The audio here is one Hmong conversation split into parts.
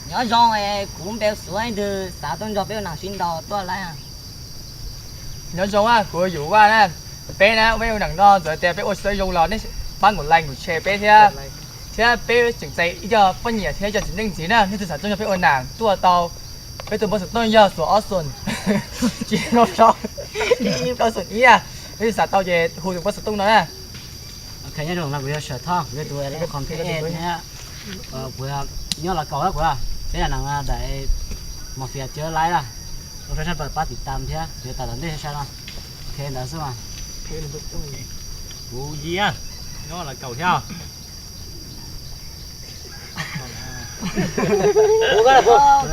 Nyob zoo, kuv npe Xuav, leej twg xav tuaj nrog peb ua nam sib ntaus tuaj lawm. Nyob zoo, kuv yog Yus Vaj na. Peb na, peb ua nam no txawm tias peb ua tsis tau zoo los nej pab nkaus like nkaus share peb thiab. Thiab peb tseem txais ib co poj niam thiab ib co txiv neej ntxiv na, leej twg xav tuaj nrog peb ua nam tuaj tau. Peb tus npawb xov tooj yog xuas ob xoom, tsib plaub rau, ib plaub xoom ib. Leej twg xav tau ces hu tus npawb xov tooj no na. Ok, nyob zoo, kuv yog Sawm Thoj, kuv yog tus content thiab. Kuv nyob Lav Kaus na kuv, peb ua nam daim mafia cov laib na. Ua rau sawv daws pab tiv tam thiab, kuv yuav tawm tom ntej sai no. Ok, ntawd xwb mas. Kuv Yia, nyob Lav Kaus thiab.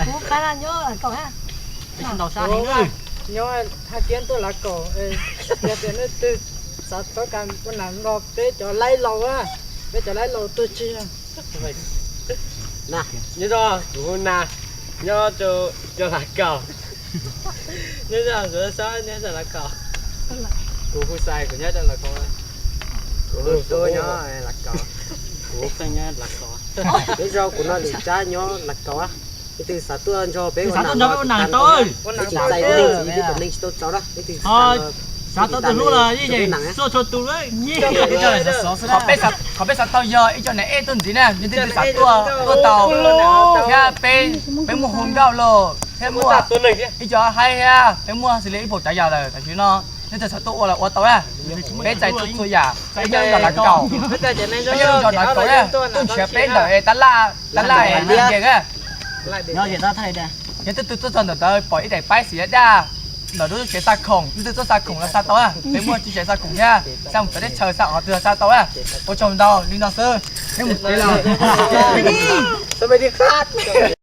Kuv qab nyob Lav Kaus. Nyob Haj Kiab tuaj Lav Kaus. Yog tias leej twg xav txhawb kas ua nam nrog peb cov laib laus, peb cov laib laus tuaj tsis. Nyob zoo, kuv hu Nas, nyob rau Lav Kaus. Nyob zoo, kuv Xab, nyob rau Lav Kaus. Kuv hu Xais, kuv nyob rau Lav Kaus. Kuv hu Tub, nyob Lav Kaus. Kuv Feej, nyob Lav Kaus. Nyob zoo, kuv no Lis Tsab, nyob Lav Kaus. Leej twg xav tuaj nrog peb ua nam tau, peb tsis txais tus neeg tsis tau tsaus na, leej twg xav tau tus hlub los yeej yeej xuaj txhua tus. Qhov peb xav tau yog ib co nam ej tuaj ntxiv na, yog leej twg xav tuaj tuaj tau. Thiab peb, peb muaj hu nkauj los thiab muaj ib co haib thiab, peb muaj xws li ib puas tsav yam lawm tam sim no. Leej twg xav tuaj ua los ua tau na, peb txais txhua txhua yam, peb nyob nrog Lav Kaus, peb nyob nrog Lav Kaus na, tuaj nrhiav peb ntawm tab laj, tab laj es li nkees na. Yog leej twg tuaj txog ntawm ntawd pom ib daim paib xim daj ntawm lub tsev xa khoom, leej twg tuaj xa khoom los xa tau na, peb muaj tsev xa khoom thiab, xa mus tom teb chaws xa qhov twg los xa tau na. Ua tsaug ntau, li no xwb, peb mus tsev lawm. Txhob me li qab.